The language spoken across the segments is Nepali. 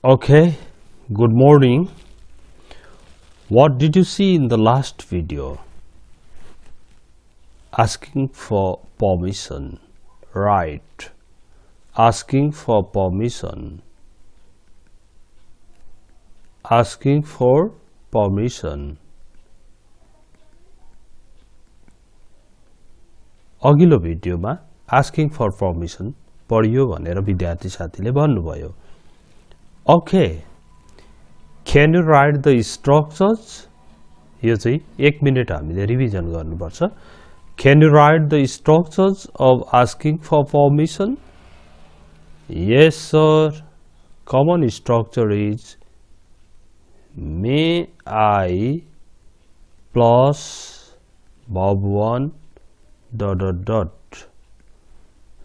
Okay, good morning. What did you see in the last video? Asking for permission, right? Asking for permission. Asking for permission. अघिल्लो भिडियोमा asking for permission पढियो भनेर विद्यार्थी साथीले भन्नुभयो. Okay, can you write the structures? यो चाहिँ 1 मिनेट हामीले रिभिजन गर्नुपर्छ. Can you write the structures of asking for permission? Yes, sir. Common structure is may I plus verb 1 ...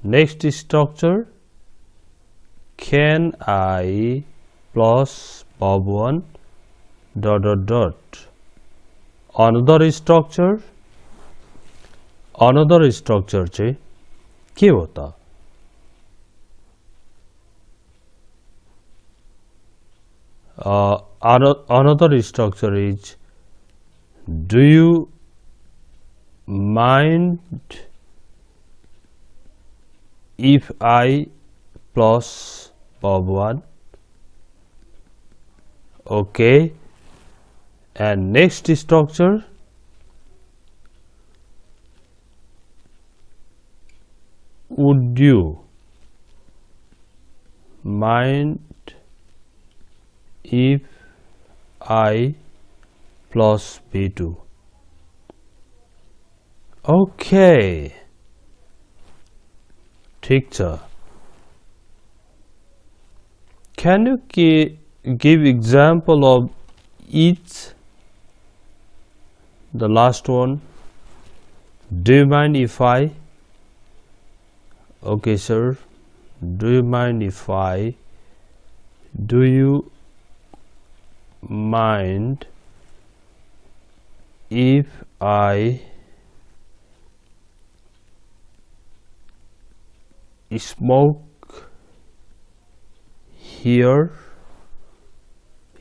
Next structure, can I plus verb 1 ... Another structure चाहिँ के हो त? Another structure is do you mind if I plus verb 1? Okay. And next structure, would you mind if I plus B2? Okay. ठीक छ. Can you give example of each? The last one, do you mind if I? Okay, sir. Do you mind if I? Do you mind if I smoke here?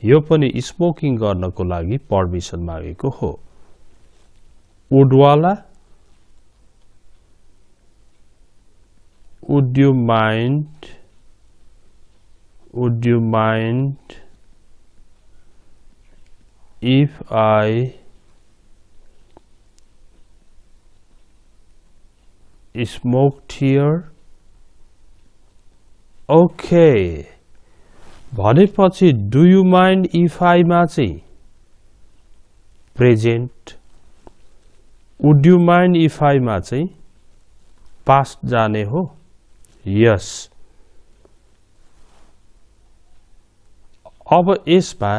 यो पनि स्मोकिङ गर्नको लागि परमिसन मागेको हो. Would वाला, would you mind if I smoked here? Okay. भनेपछि do you mind if I मा चाहिँ present, would you mind if I मा चाहिँ पास्ट जाने हो. यस. अब यसमा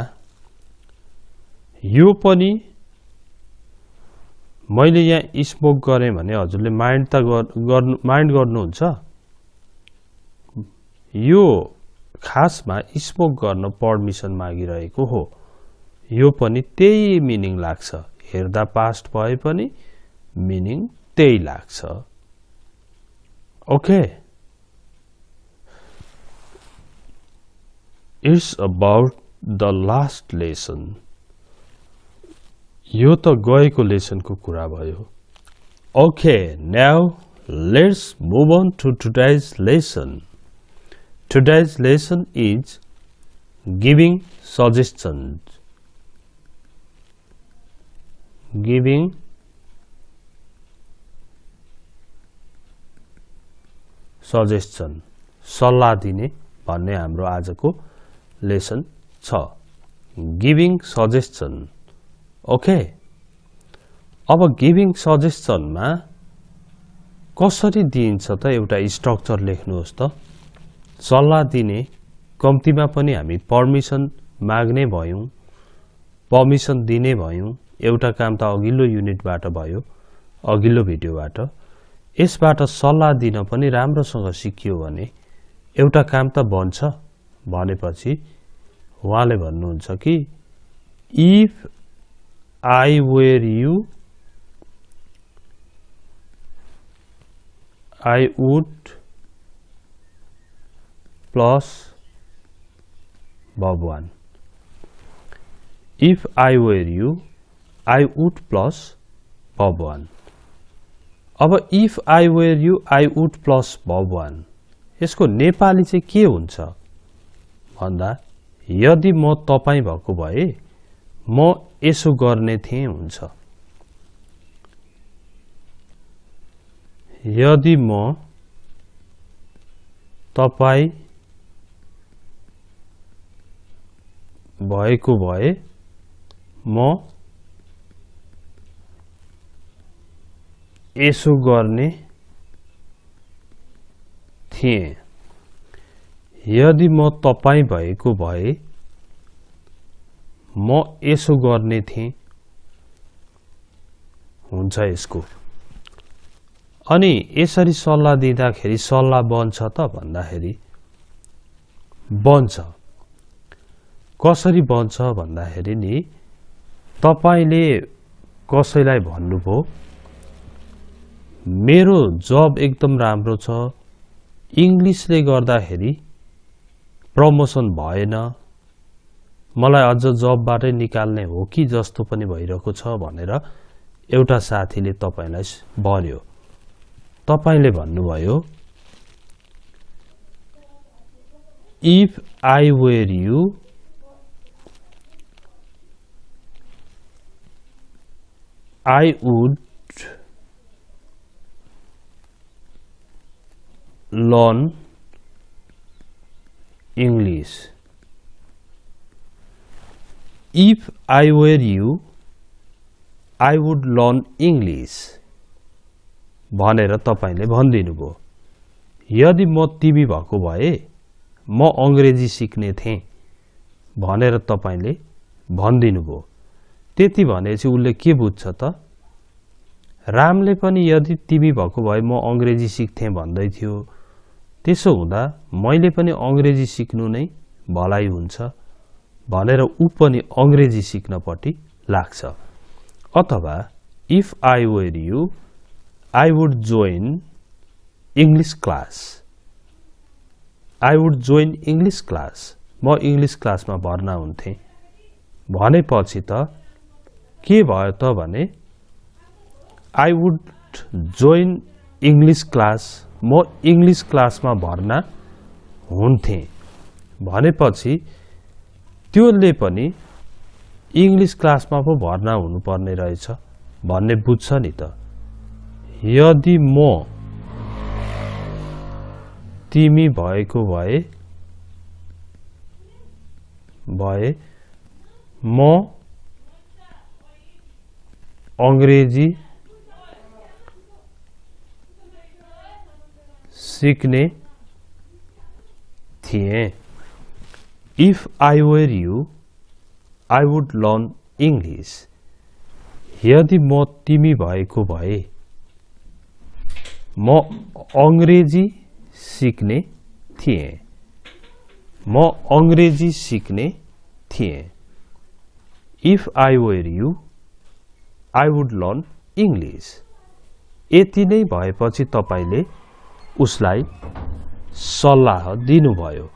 यो पनि मैले यहाँ स्मोक गरेँ भने हजुरले माइन्ड त माइन्ड गर्नुहुन्छ. यो खासमा स्मोक गर्न परमिसन मागिरहेको हो. यो पनि त्यही मिनिङ लाग्छ. हेर्दा पास्ट भए पनि मिनिङ त्यही लाग्छ. Okay. It's about the last lesson. यो त गएको लेसनको कुरा भयो. Okay, now let's move on to today's lesson. Today's lesson is giving suggestions. Giving suggestion. सल्लाह दिने भन्ने हाम्रो आजको लेसन छ. Giving suggestion. Okay. अब गिभिङ सजेसनमा कसरी दिइन्छ त? एउटा स्ट्रक्चर लेख्नुहोस् त. सल्लाह दिने कम्तीमा पनि हामी परमिसन माग्ने भयौं, परमिसन दिने भयौं. एउटा काम त अघिल्लो युनिटबाट भयो, अघिल्लो भिडियोबाट. यसबाट सल्लाह दिन पनि राम्रोसँग सिकियो भने एउटा काम त बन्छ. भनेपछि उहाँले भन्नुहुन्छ कि if I were you, I would plus verb 1. If I were you, I would plus verb 1. अब if I were you, I would plus verb 1. यसको नेपाली चाहिँ के हुन्छ भन्दा यदि म तपाई भएको भए म यसो गर्ने थिए हुन्छ। यदि म तपाई भएको भए म यसो गर्ने थिए। यदि म तपाई भएको भए म यसो गर्ने थिए हुन्छ यसको। अनि यसरी सल्लाह दिँदाखेरि सल्लाह बन्छ त भन्दाखेरि बन्छ। कसरी बन्छ भन्दाखेरि नि तपाईले कसैलाई भन्नुभयो मेरो जब एकदम राम्रो छ, इंग्लिशले गर्दाखेरि प्रमोसन भएन, मलाई अझ जबबाटै निकाल्ने हो कि जस्तो पनि भइरहेको छ भनेर एउटा साथीले तपाईलाई भन्यो। तपाईले भन्नुभयो If I were you, I would learn English. If I were you, I would learn English. भनेर तपाईले भन्दिनु भयो। यदि म तिमी भएको भए म अंग्रेजी सिक्ने थिए भनेर तपाईले भन्दिनु भयो। त्यति भनेपछि उले के बुझ्छ त रामले पनि यदि तिमी भएको भए म अंग्रेजी सिक्थे भन्दै थियो, त्यसो हुँदा मैले पनि अंग्रेजी सिक्नु नै भलाइ हुन्छ भनेर उ पनि अंग्रेजी सिक्नपट्टि लाग्छ। अथवा if I were you, I would join English class. I would join English class. म इंग्लिश क्लासमा भर्ना हुन्थे भनेपछि त के भयो त भने I would join English class. म इंग्लिश क्लासमा भर्ना हुन्थे भनेपछि त्योले पनि इंग्लिश क्लासमा पो भर्ना हुनुपर्ने रहेछ भन्ने बुझ्छ नि त। यदि म तिमी भएको भए म अंग्रेजी सिक्ने थिए। If I were you, I would learn English. यदि म तिमी भएको भए म अंग्रेजी सिक्ने थिए। म अंग्रेजी सिक्ने थिए। If I were you, I would learn English. यति नै भएपछि तपाईले उसलाई सल्लाह दिनुभयो।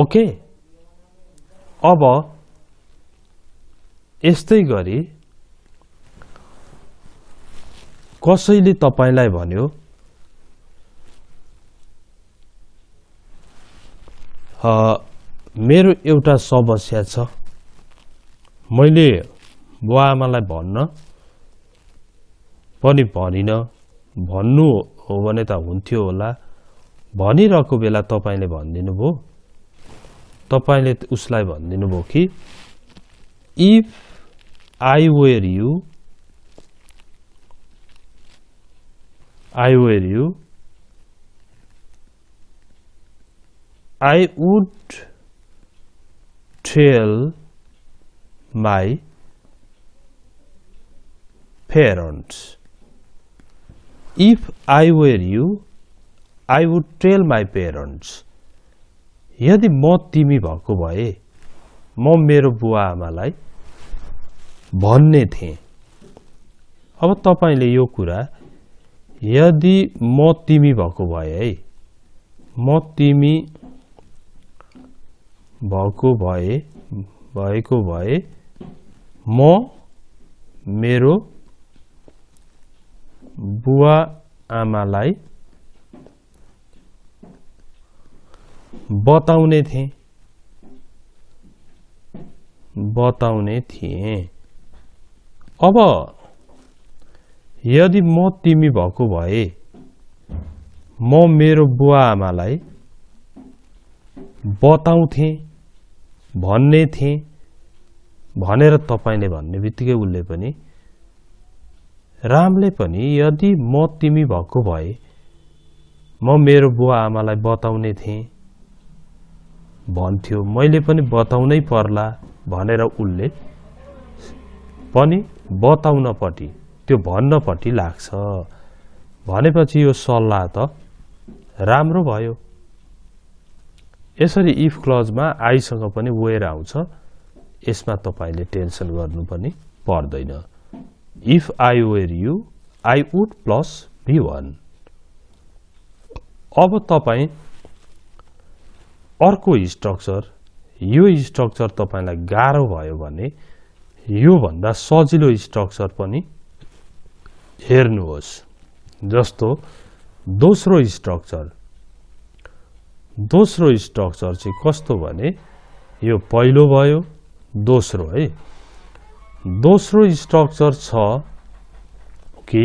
ओके, अब यस्तै गरी कसैले तपाईलाई भन्यो मेरो एउटा समस्या छ, मैले बुवाआमालाई भन्न पनि भनिन, भन्नु हो भने त हुन्थ्यो होला, भनिरहेको बेला तपाईले भन्दिनु भो। तपाईले उसलाई भन्दिनु भो कि If I were you, I would tell my parents. If I were you, I would tell my parents. यदि म तिमी भएको भए म मेरो बुवा आमालाई भन्ने थिए। अब तपाईले यो कुरा यदि म तिमी भएको भए है, म तिमी भएको भए म मेरो बुवा आमालाई बताउने थिएँ। अब यदि म तिमी भएको भए म मेरो बुवा आमालाई बताउँथे भन्ने थिएँ भनेर तपाईले भन्ने बित्तिकै उसले पनि रामले पनि यदि म तिमी भएको भए म मेरो बुवा आमालाई बताउने थिएँ भन्थ्यो, मैले पनि बताउनै पर्ला भनेर उसले पनि बताउनपट्टि त्यो भन्नपट्टि लाग्छ। भनेपछि यो सल्लाह त राम्रो भयो। यसरी इफ क्लजमा आइसँग पनि वेयर आउँछ। यसमा तपाईले टेन्सन गर्नु पनि पर्दैन। If I were you I would plus V1। अब तपाई अर्को स्ट्रक्चर, यो स्ट्रक्चर तपाईलाई गाह्रो भयो भने यो भन्दा सजिलो स्ट्रक्चर पनि हेर्नुहोस्। जस्तो दोस्रो स्ट्रक्चर चाहिँ कस्तो भने यो पहिलो भयो, दोस्रो है। दोस्रो स्ट्रक्चर छ कि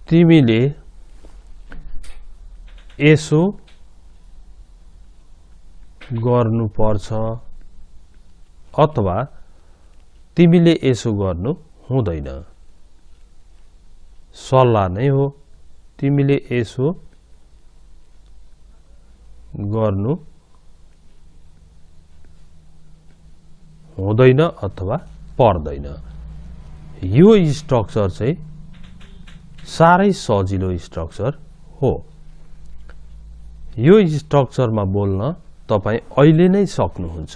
तिमीले यसो गर्नुपर्छ अथवा तिमीले यसो गर्नु हुँदैन। सल्लाह नै हो, तिमीले यसो गर्नु हुँदैन अथवा पर्दैन। यो स्ट्रक्चर चाहिँ साह्रै सजिलो स्ट्रक्चर हो। यो स्ट्रक्चरमा बोल्न तपाई अहिले नै सक्नुहुन्छ।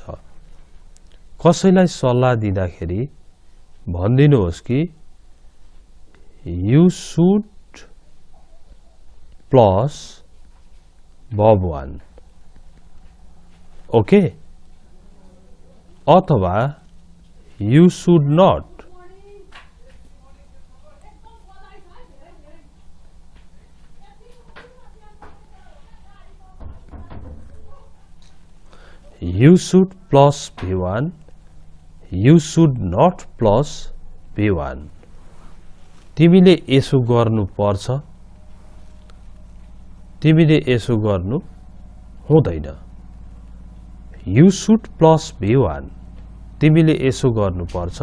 कसैलाई सल्लाह दिँदाखेरि भनिदिनुहोस् कि you should plus verb 1 okay अथवा you should not you should plus V1 you should not plus V1 तिमीले यसो गर्नु पर्छ, तिमीले यसो गर्नु हुँदैन। You should plus V1 तिमीले यसो गर्नु पर्छ,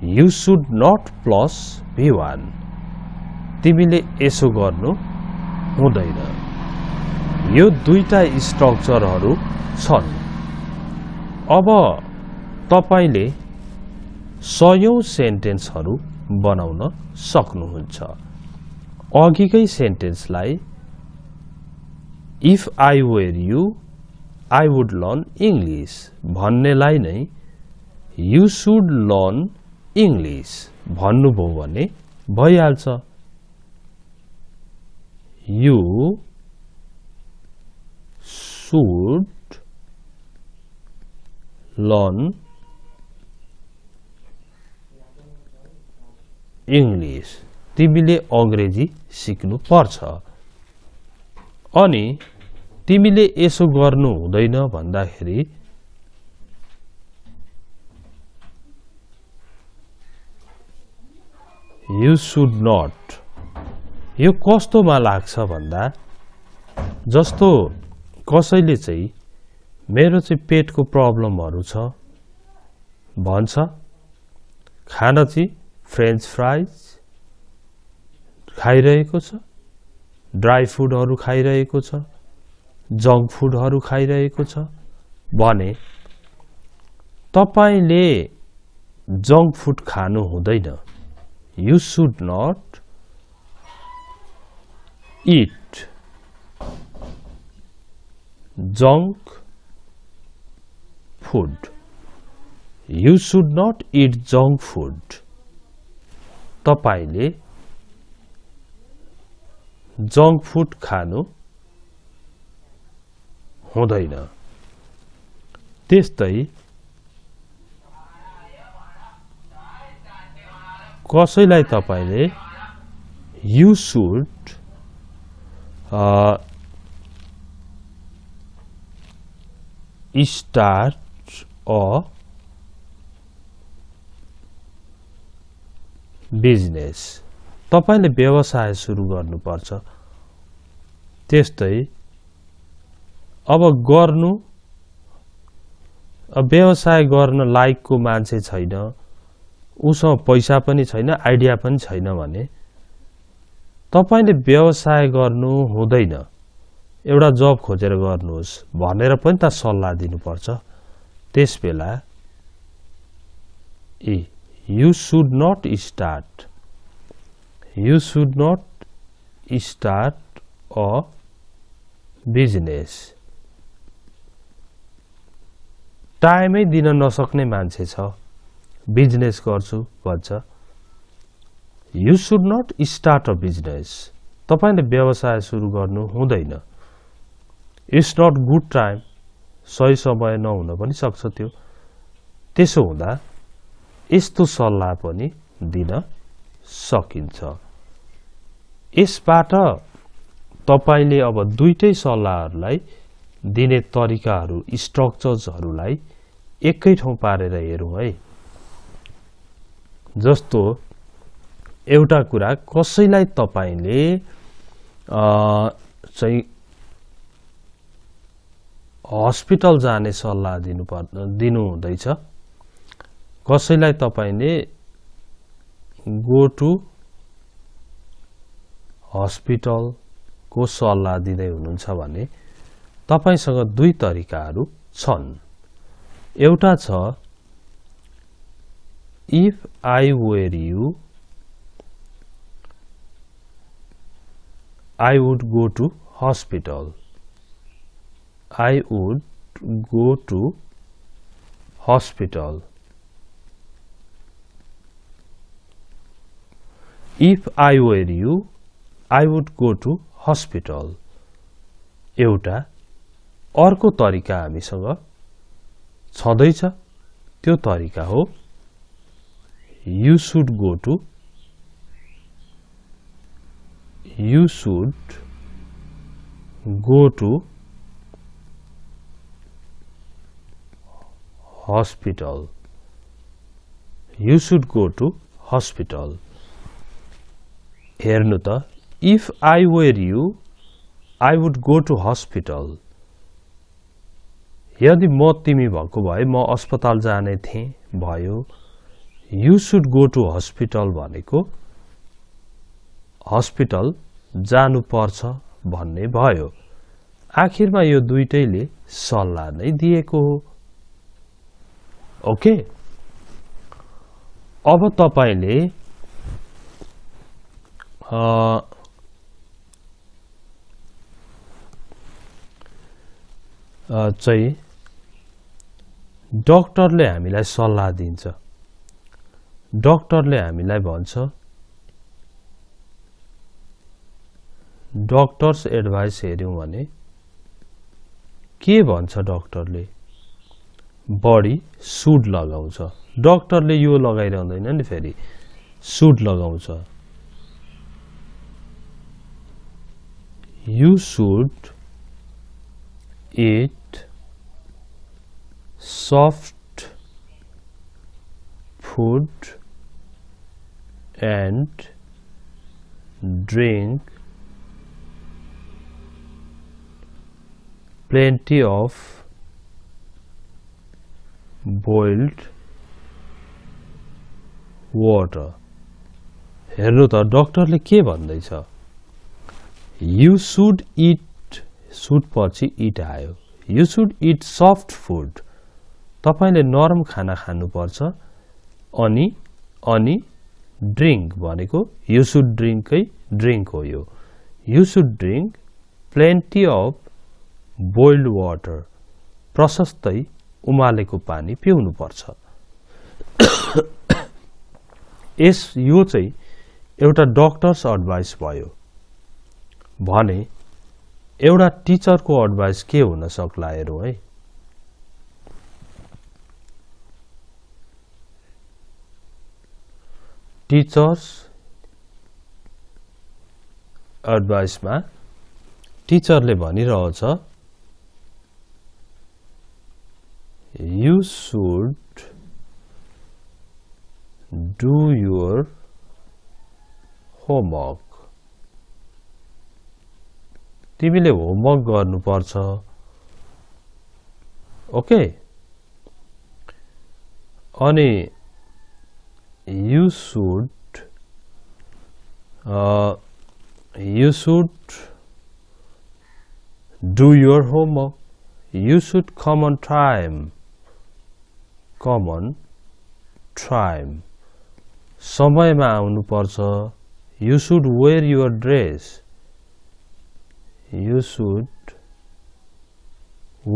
You should not plus V1 तिमीले यसो गर्नु हुँदैन। यो दुईटा स्ट्रक्चरहरू छन्। अब तपाईले सयौं सेन्टेन्सहरू बनाउन सक्नुहुन्छ। अघिकै सेन्टेन्सलाई if I were you I would learn English भन्नेलाई नै यु शुड लर्न इङ्ग्लिस भन्नुभयो भने भइहाल्छ। यु शुड लर्न इङ्ग्लिस तिमीले अंग्रेजी सिक्नु पर्छ। अनि तिमीले यसो गर्नु हुँदैन भन्दाखेरि you should not यो कस्तोमा लाग्छ भन्दा जस्तो कसैले चाहिँ मेरो चाहिँ पेटको प्रब्लमहरु छ भन्छ, खाना चाहिँ फ्रेन्च फ्राइज खाइरहेको छ, ड्राई फुडहरु खाइरहेको छ, जंक फुडहरु खाइरहेको छ भने तपाईले जंक फुड खानु हुँदैन। You should not eat junk food. You should not eat junk food. तपाईले जंक फूड खानु हुँदैन। त्यस्तै कसैलाई तपाईले you should start a business, तपाईले व्यवसाय सुरु गर्नुपर्छ। त्यस्तै अब व्यवसाय गर्न लायकको मान्छे छैन, उसँग पैसा पनि छैन, आइडिया पनि छैन भने तपाईले व्यवसाय गर्नु हुँदैन, एउटा जब खोजेर गर्नुहोस् भनेर पनि त सल्लाह दिनुपर्छ। त्यसबेला you should not start a business। टाइमै दिन नसक्ने मान्छे छ, बिजनेस गर्छु भन्छ, you should not start a business, तपाईले व्यवसाय सुरु गर्नु हुँदैन। It's not good time, सही समय नहुन पनि सक्छ त्यो। त्यसो हुँदा यस्तो सल्लाह पनि दिन सकिन्छ। यसबाट तपाईले अब दुईटै सल्लाहहरूलाई दिने तरिकाहरू, स्ट्रक्चर्सहरूलाई एकै ठाउँ पारेर हेरौँ है। जस्तो एउटा कुरा, कसैलाई तपाईले चाहिँ हस्पिटल जाने सल्लाह दिनु हुँदैछ, कसैलाई तपाईले गो टु हस्पिटल को सल्लाह दिँदै हुनुहुन्छ भने तपाईसँग दुई तरिकाहरू छन्। एउटा छ if I were you I would go to hospital, I would go to hospital। If I were you, I would go to hospital। एउटा अर्को तरिका हामीसँग छँदैछ, त्यो तरिका हो you should go to hospital। You should go to hospital। हेर्नु त, if I were you, I would go to hospital। यदि म तिमी भएको भए म अस्पताल जाने थिएँ भयो। You should go to hospital भनेको हस्पिटल जानु पर्छ भन्ने भयो। आखिरमा यो दुईटैले सल्लाह नै दिएको हो। ओके, अब तपाईले चाहिँ डाक्टरले हामीलाई सल्लाह दिन्छ, डाक्टरले हामीलाई भन्छ, डक्टर्स एडभाइस हेर्यौं भने के भन्छ डाक्टरले? बडी सुड लगाउँछ। डाक्टरले यो लगाइरहँदैन नि, फेरि सुड लगाउँछ। You should eat soft food and drink plenty of boiled water। हेर्नु त डाक्टरले के भन्दैछ? You should eat, should पछि eat आयो। You should eat soft food, तपाईले नरम खाना खानुपर्छ। अनि drink भनेको you should drink कै drink हो यो। You should drink plenty of boiled water, प्रशस्तै उमालेको पानी पिउनु पर्छ। यो चाहिँ एउटा डक्टर्स एडभाइस भयो। भने एउटा टिचरको एडभाइस के हुन सक्ला हेरौँ है। टिचर्स एडभाइसमा टिचरले भनिरहेछ you should do your homework. तिमीले होमवर्क गर्नुपर्छ। ओके, अनि you should do your homework. You should come on time. Come on time. समयमा आउनुपर्छ। You should wear your dress. You should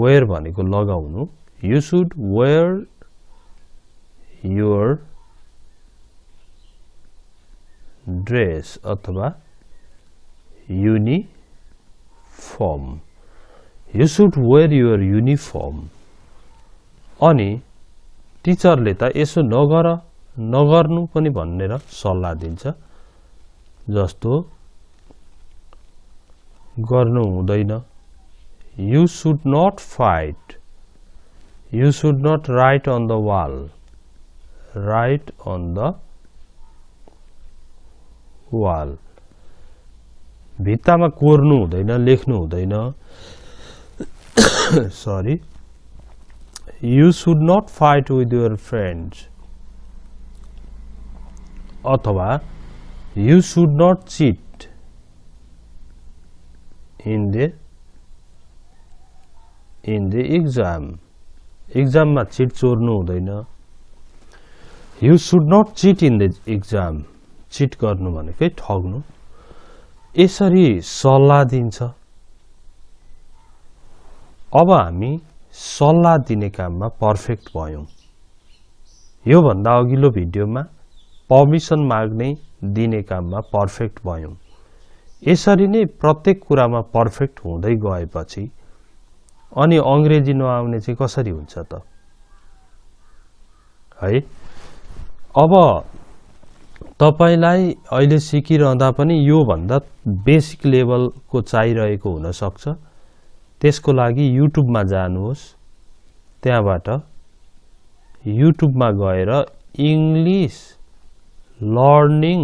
wear भनेको लगाउनु। You should wear your dress अथवा uniform. You should wear your uniform. अनि टिचरले त यसो नगर्नु पनि भनेर सल्लाह दिन्छ। जस्तो गर्नु हुँदैन। You should not fight. You should not write on the wall. Write on the wall. भित्तामा कोर्नु हुँदैन, लेख्नु हुँदैन। Sorry. You should not fight with your friends. अथवा you should not cheat in the exam. Exam मा cheat चोर्नु हुँदैन। You should not cheat in the exam. cheat गर्नु भनेकै ठग्नु। यसरी सल्लाह दिन्छ। अब हामी सल्लाह दिने काममा पर्फेक्ट भयौं। यो भन्दा अघिल्लो भिडियोमा पर्मिसन माग्ने दिने काममा पर्फेक्ट भयौं। यसरी नै प्रत्येक कुरामा पर्फेक्ट हुँदै गएपछि अनि अंग्रेजी नआउने चाहिँ कसरी हुन्छ त है। अब तपाईलाई अहिले सिकिरहँदा पनि यो भन्दा बेसिक लेभलको चाहिरहेको हुन सक्छ। त्यसको लागि युट्युबमा जानुहोस्। त्यहाँबाट युट्युबमा गएर इंग्लिश लर्निङ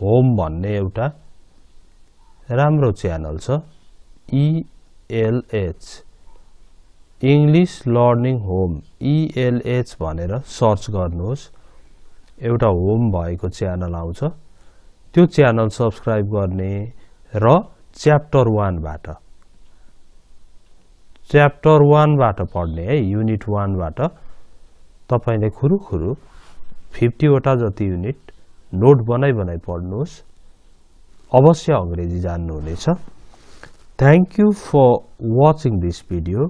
होम भन्ने एउटा राम्रो च्यानल छ। ELH English learning home ELH भनेर सर्च गर्नुहोस्। एउटा होम भएको च्यानल आउँछ। त्यो च्यानल सब्स्क्राइब गर्ने र च्याप्टर 1 बाट पढ्ने है। युनिट 1 बाट तपाईले खुरुखुरु 50 वटा जति युनिट नोट बनाई पढ्नुहोस्। अवश्य अंग्रेजी जान्नुहुनेछ। Thank you for watching this video.